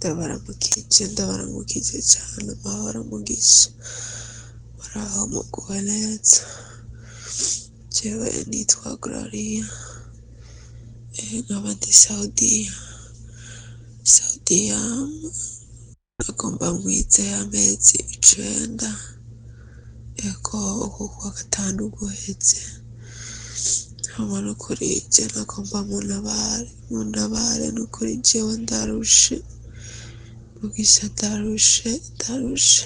Ndabaramukije, ndabaramukije cane, amahoro, mugisha, muraho muguwe neza. Jewe nitwa Gloria, nkaba ndi Saudiya. Saudiya agomba mwize amezi 9, ego uku kwa gatanu guheze. Hama nukuri je nagomba muntabare, muntabare nukuri jewe ndarushe, mugisha ndarushe, ndarushe.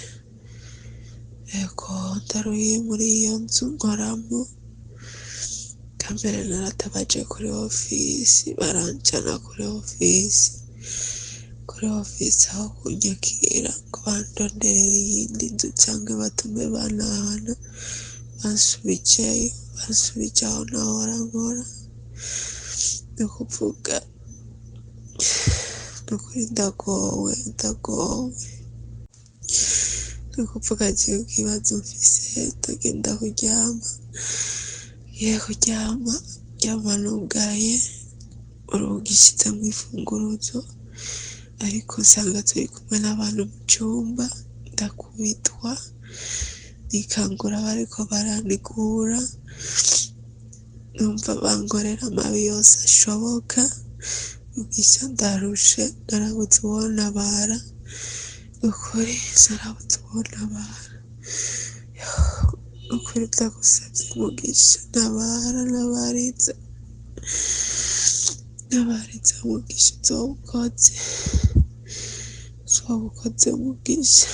Ego ndaruhiye muri iyo nzu nkoramwo. Kambere naratabaje kuri ofisi, baranjana kuri ofisi, kuri ofisi aho kunyakira ngo bandonderere iyindi nzu canke batume banahana, bansubijeyo, bansubije aho nahora nkora. Nukuvuga nukuri ndagowe, ndagowe. Nukuvuga jewe ikibazo mfise, ndagenda kuryama, ngiye kuryama, ndyama nugaye, urugi nshizemwo imfunguruzo, ariko nsanga turi kumwe n'abantu mu cumba, ndakubitwa, nikangura bariko baranigura, numva bankorera amabi yose ashoboka, mugisha ndarushe, narabuze uwontabara, nukuri narabuze uwontabara. Nukuri ndagusavye mugisha, ntabara, ntabariza, ntabariza mugisha, uzoba ukoze, uzoba ukoze mugisha,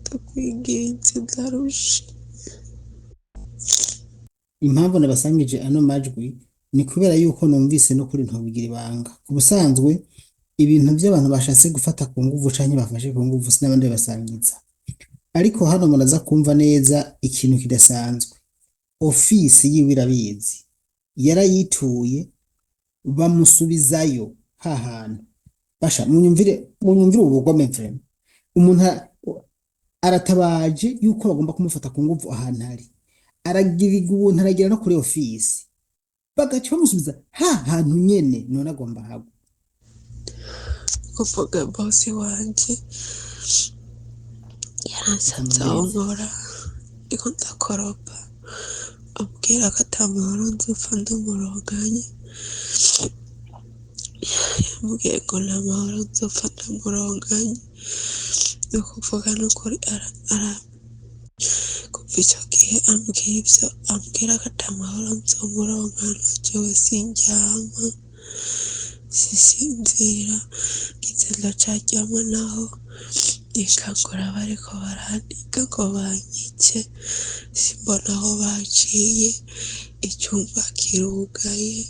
ndakwinginze ndarushe. Impamvu nabasangije ano majwi ni kubera yuko numvise no kuri ntobigira ibanga. Ku busanzwe ibintu by'abantu bashatse gufata ku nguvu canke bafashe ku nguvu sinabandi basangiza. Ariko hano muraza kumva neza ikintu kidasanzwe. Ofisi yiwe irabizi. Yarayituye bamusubizayo ha hantu. Basha munyumvire, munyumvire ubugome vraiment. Umuntu aratabaje yuko bagomba kumufata ku nguvu ahantu ari. Aragirirwa ubuntu aragira no kuri ofisi. Bagaca bamusubiza ha hantu nyene, none agomba hagwe. Kuvuga bosi wanje yaransanze aho nkora, ndiko ndakoropa, ambwira ko ata mahoro nzopfa ndamuronganye. Yambwiye ngo nta mahoro nzopfa ndamuronganye. Ni ukuvuga nukuri kuva ico gihe ambwira ivyo, ambwira ko ata mahoro nzomurongana, jewe sindyama, sisinzira, ngize ndacaryama naho nikangura bariko baraniga ngo banyice, simbona aho baciye, icumba kirugaye,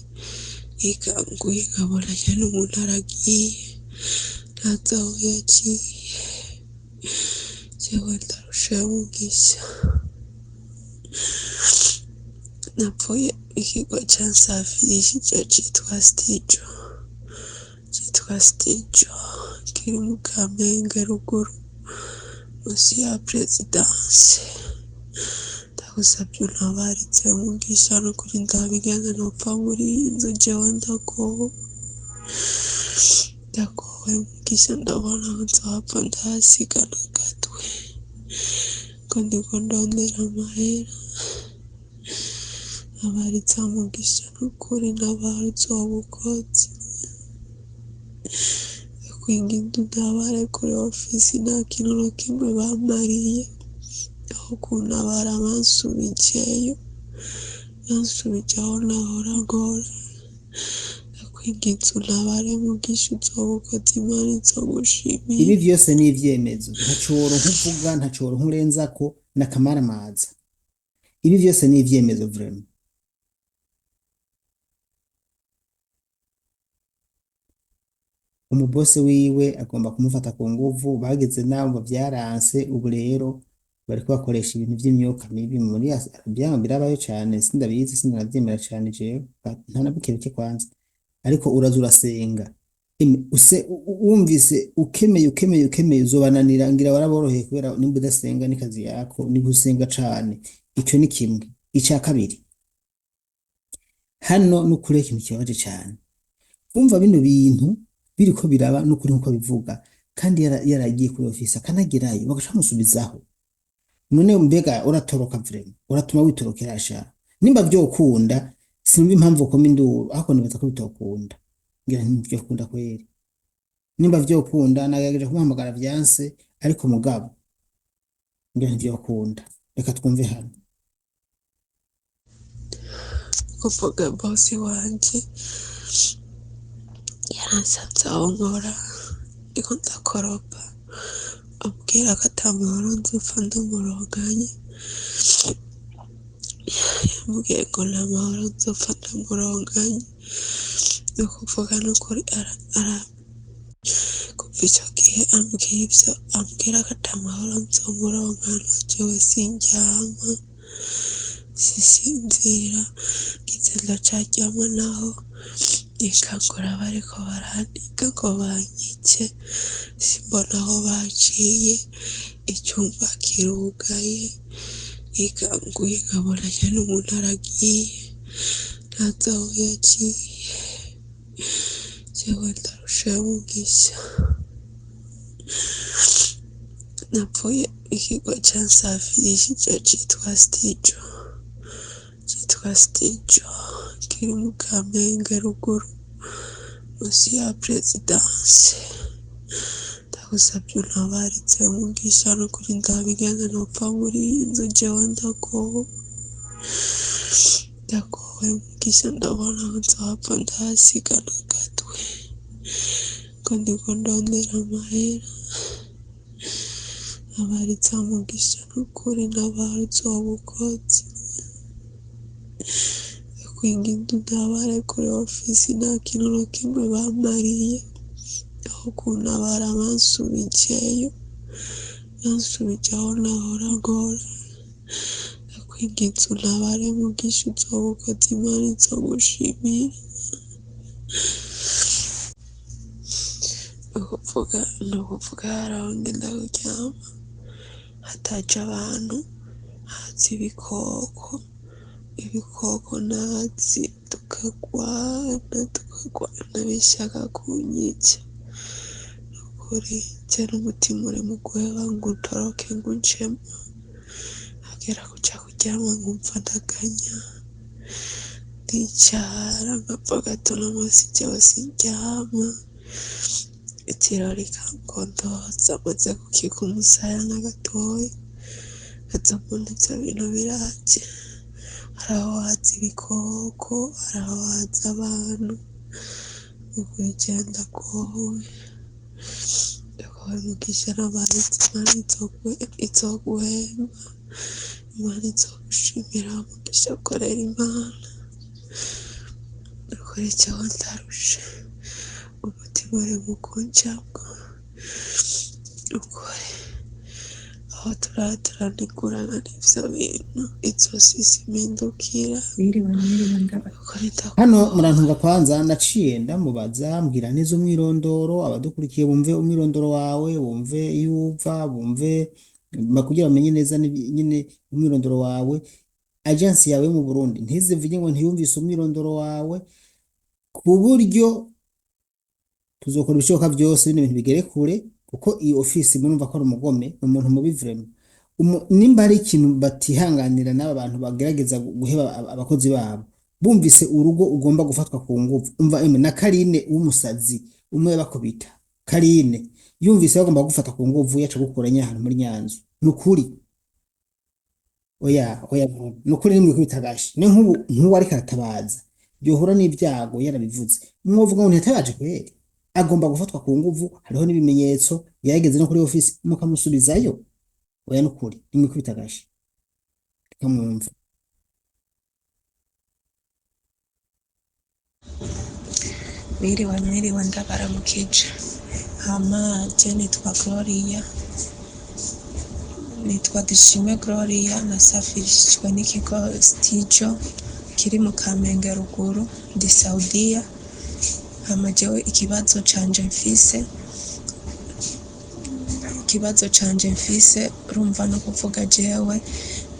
nikanguye nkabona nyene umuntu aragiye, ntazi aho yaciye. Jewe ndarushe mugisha. Napfuye ikigo cansafirishije citwa Stijo, citwa Stijo kiri mu Kamenge ruguru musi ya Perezidanse. Ndagusavye untabarize mugisha, nukuri ndabigeze nopfa muri iyi nzu, jewe ndagowe, ndagowe mugisha, ndabona nzohava ndahasiga n'agatwe ko ndiko ndondera amahera. Ntabariza mugisha, nukuri ntabara uzoba ukoze. Ndakwinginze untabare kuri ofisi, nta kintu na kimwe bamariye, aho kuntabara bansubijeyo, bansubije aho nahora nkora. Ndakwinginze untabare mugisha, uzoba ukoze, Imana izogushimira. Ibi vyose ni ivyemezo, ntaco woronka uvuga, ntaco woronka urenzako, n'akamaramaza. Ibi vyose ni ivyemezo vraiment. Umubose wiwe agomba kumufata ku nguvu, bageze nabo vyaranse, ubu rero bariko bakoresha ibintu vy'imyuka mibi muri Arabia, birabayo cane, sindabizi, sindanavyemera cane jewe, nta na buke buke kwanza. Ariko uraza urasenga. Use wumvise ukemeye, ukemeye, ukemeye, uzobananira, ngira waraboroheye kubera nimba udasenga n'ikazi yako, niba usenga cane. Ico ni kimwe. Ica kabiri, hano n'ukuri ikintu kibabaje cane. Umva bino bintu biriko biraba n'ukuri nkuko bivuga. Kandi yaragiye kuri ofisi akanagerayo bagaca bamusubizaho. None mbega uratoroka vraiment, uratuma witorokera sha. Nimba vyokunda sinumva impamvu ukoma induru, ariko nibaza ko bitokunda. Ngira ntivyokunda kweri. Nimba vyokunda nagerageje kumuhamagara vyanse, ariko mugabo ngira ntivyokunda. Reka twumve hano. Kuvuga bosi wanje yaransanze aho nkora ndiko ndakoropa, ambwira ko ata mahoro nzopfa ndamuronganye. Yambwiye ngo nta mahoro nzopfa ndamuronganye. Ni ukuvuga n'ukuri kuva ico gihe ambwira ivyo ambwira ko ata mahoro nzomuronkana, jewe sindyama, sisinzira, ngize ndacaryama naho nikangura bariko baraniga ngo banyice, simbona aho baciye, icumba kirugaye, nikanguye nkabona nyene umuntu aragiye, ntazi aho yaciye, jewe ndarushe Mugisha. Napfuye ikigo cansafirishije citwa Stijo, citwa Stijo kiri mu Kamenge ruguru musi ya Perezidanse. Ndagusavye untabarize Mugisha, nukuri ndabe ingene nopfa muri iyi nzu, jewe ndagowe, ndagowe Mugisha, ndabona aho nzohava ndahasiga n'agatwe, ko ndiko ndondera amahera. Ntabariza Mugisha, nukuri ntabara uzoba ukoze. Ndakwinginze untabare kuri ofisi, nta kintu na kimwe bamariye, aho kuntabara bansubijeyo, bansubije aho nahora nkora. Ndakwinginze untabare Mugisha, uzoba ukoze, Imana izogushimira. Ni ukuvuga hari aho ngenda kuryama hataje abantu, haza ibikoko, ibikoko ntazi, tukagwana tukagwana bishaka kunyica. Nukuri je n'umutima uri mu guheba ngo utoroke ngo uncemo, hagera kuja kuryama nkumva ndaganya, ndicara nkapfa gato n'umunsi jewe sindyama, itiro rikangondoza maze gukika umusaya na gatoya, nkaza mbona ivyo bintu biraje. Hari aho haza ibikoko, hari aho haza abantu, nukuri jewe ndagowe, ndagowe Mugisha, ntabariza Imana izoguhemba, Imana izogushimira Mugisha, ukorera Imana. Nukuri jewe ndarushe, umutima uri mu kuncamwo, nukuri aho turara turanigurana n'ivyo bintu, izosi simpindukira. Mwiriwe, mwiriwe ndaba. Nukuri Hano ndagowe. murantunga kwanza naciye ndamubaza mbwira neza umwirondoro, abadukurikiye bumve umwirondoro wawe, bumve iyo uva, bumve kugira bamenye neza nyine umwirondoro wawe. Agence yawe yo mu Burundi ntizivuge ngo ntiyumvise umwirondoro wawe, ku buryo tuzokora ibishoboka byose bino bintu bigere kure, kuko iyi ofisi murumva ko ari umugome, ni umuntu mubi vraiment. Nimba hari ikintu batihanganira n'aba bantu bagerageza guheba abakozi babo, bumvise urugo ugomba gufatwa ku nguvu. Umva emwe na Karine w'umusazi umwe bakubita Karine yumvise bagomba gufata ku nguvu, yaca gukura ahantu muri Nyanzo. Nukuri oya oya, nukuri nimwe kwitagashi ni nk'ubu nk'uwo ariko aratabaza yohura n'ibyago yarabivuze, mwovuga ngo ntiyatabaje kweri, agomba gufatwa ku nguvu, hariho n'ibimenyetso yarageze no kuri ofisi mukamusubizayo. Oya nukuri nimwe kwitagashi kamwumva. Mwiriwe mwiriwe, ndabaramukije. Hama je nitwa Gloria, nitwa Dushime Gloria, nasafirishijwe n'ikigo Stijo kiri mu Kamenge ruguru, ndi Saudiya. Hama jewe ikibazo canje mfise, ikibazo canje mfise urumva no kuvuga jewe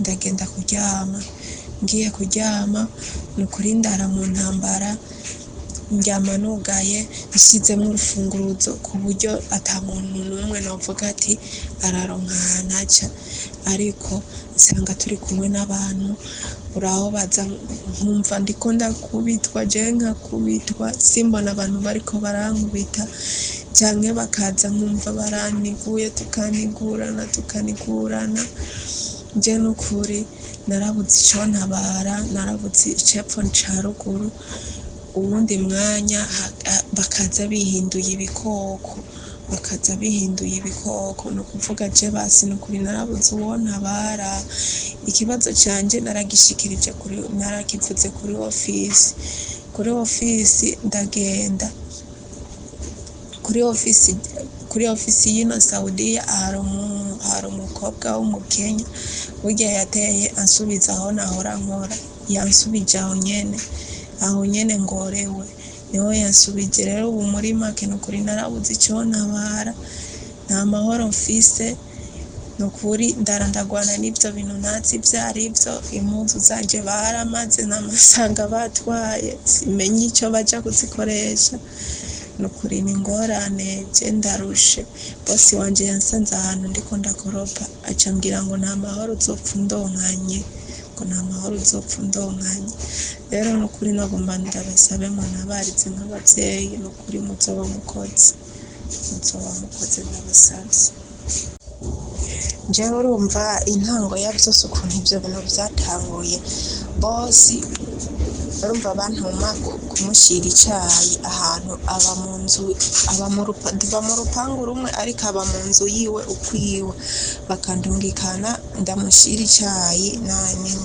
ndagenda kuryama, ngiye kuryama nukuri ndara mu ntambara. Ndyama nugaye nshizemwo urufunguruzo ku buryo ata muntu n'umwe novuga ati araronka ahantu aca, ariko nsanga turi kumwe n'abantu uraho baza nkumva ndiko ndakubitwa, jewe nkakubitwa simbona abantu bariko barankubita, canke bakaza nkumva barantiguye tukanigurana tukanigurana. Je nukuri narabuze icontabara, narabuze icepfo n'ica ruguru. Uwundi mwanya bakaza bihinduye ibikoko, bakaza bihinduye ibikoko, ni ukuvuga je basi nukuri narabuze uwontabara. Ikibazo canje naragishikirije kuri, narakivuze kuri ofisi, kuri ofisi ndagenda kuri ofisi, kuri ofisi y'ino Saudiya hari umukobwa w'umukenya burya yateye ansubiza aho nahora nkora, yansubije aho nyene, aho nyene ngorewe niho yansubije. Rero ubu muri make nukuri narabuze icontabara, nta mahoro mfise nukuri, ndara ndagwana n'ivyo bintu ntazi ivyo arivyo. Impuzu zanje baramaze n'amasanga batwaye, simenye ico baja kuzikoresha. Nukuri ni ingorane, je ndarushe. Bosi wanje yansanze ahantu ndiko ndakoropa, aca ambwira ngo nta mahoro uzopfa undonkanye, ngo nta mahoro uzopfa undonkanye. Rero nukuri nagomba ndabasabe muntabarize nk'abavyeyi, nukuri muzoba mukoze, muzoba mukoze ndabasavye. Jewe urumva intango ya vyose ukuntu ivyo bintu vyatanguye, bosi urumva bantuma kumushira icayi ahantu aba mu nzu, aba mu tuba mu rupangu rumwe ariko aba mu nzu yiwe ukwiwe, bakandungikana ndamushira icayi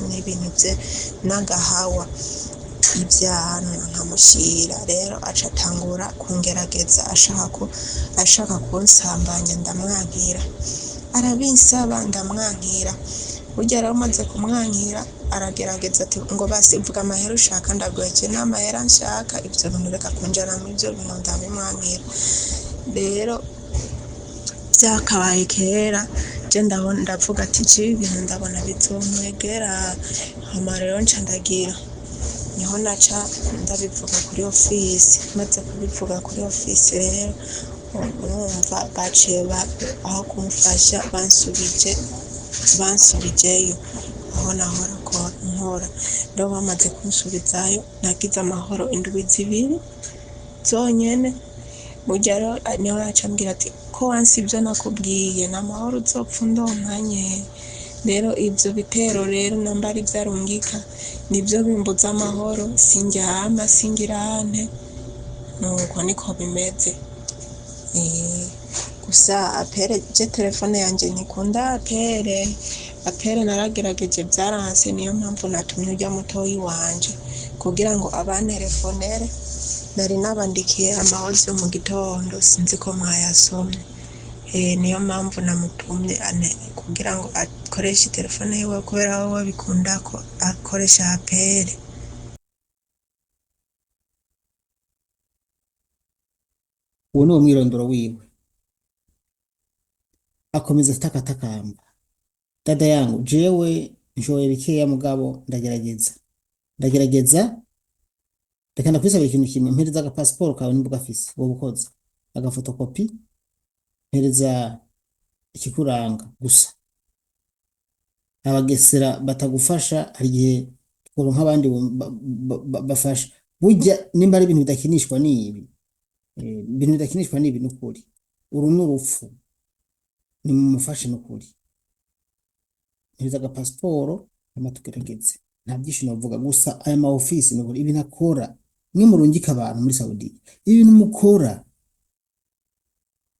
n'ibintu vye n'agahawa ivyanwa nkamushira. Rero aca atangura kungerageza ashaka kunsambanya, ndamwankira, arabinsaba ndamwankira. Burya rero maze kumwankira aragerageza ati ngo basi vuga amahera ushaka ndaguhe, je nta mahera nshaka, ivyo bintu reka kunjana muri ivyo bintu, ndabimwankira. Rero vyakabaye kera, je ndabona ndavuga ati jewe ibintu ndabona bizonkwegera. Hama rero nca ndagira niho naca ndabivuga kuri ofisi, maze kubivuga kuri ofisi rero urumva baciye aho kumfasha bansubije, bansubijeyo aho nahora nkora. Rero bamaze kunsubizayo nagize amahoro indwi zibiri zonyene. Burya rero niho yaca ambwira ati ko wanse ivyo nakubwiye nta mahoro uzopfa undonkanye. Rero ivyo bitero rero namba ari ivyo arungika nivyo bimbuza amahoro, sindyama singirante, nuko niko bimeze. Gusa apere je telefone yanje ntikunda apere, apere naragerageje vyaranse, niyo mpamvu natumye urya mutoyi wanje kugira ngo abanterefonere. Nari nabandikiye amahozi yo mu gitondo, sinzi ko mwayasomye. Niyo mpamvu namutumye kugira ngo akoreshe telefone yiwe, kubera wewe bikunda ko akoresha apere. Uwo ni wo mwirondoro wiwe. Akomeza atakatakamba, dada yangu jewe nshoboye bikeya mugabo ndagerageza, ndagerageza. Reka ndakwisabira ikintu kimwe, mpereza agapasiporo kawe nimba ugafise wowe ukoze agafotokopi, mpereza ikikuranga gusa. Abagesera batagufasha hari igihe tworonka abandi bafasha. Burya nimba ari ibintu bidakinishwa ni ibi, ibintu bidakinishwa ni ibi nukuri. Uru ni urupfu, nimumufashe nukuri. Mpereza agapasiporo hama tugerageze. Nta byinshi novuga, gusa aya ma ofisi nukuri ibintu akora, mwe murungika abantu muri Saudiya, ibintu mukora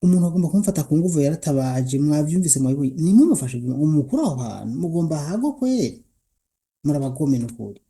umuntu agomba kumufata ku nguvu, yaratabaje mwavyumvise mwabibonye, nimumufashe umukuru aho hantu mugomba hago kweri, murabagome nukuri.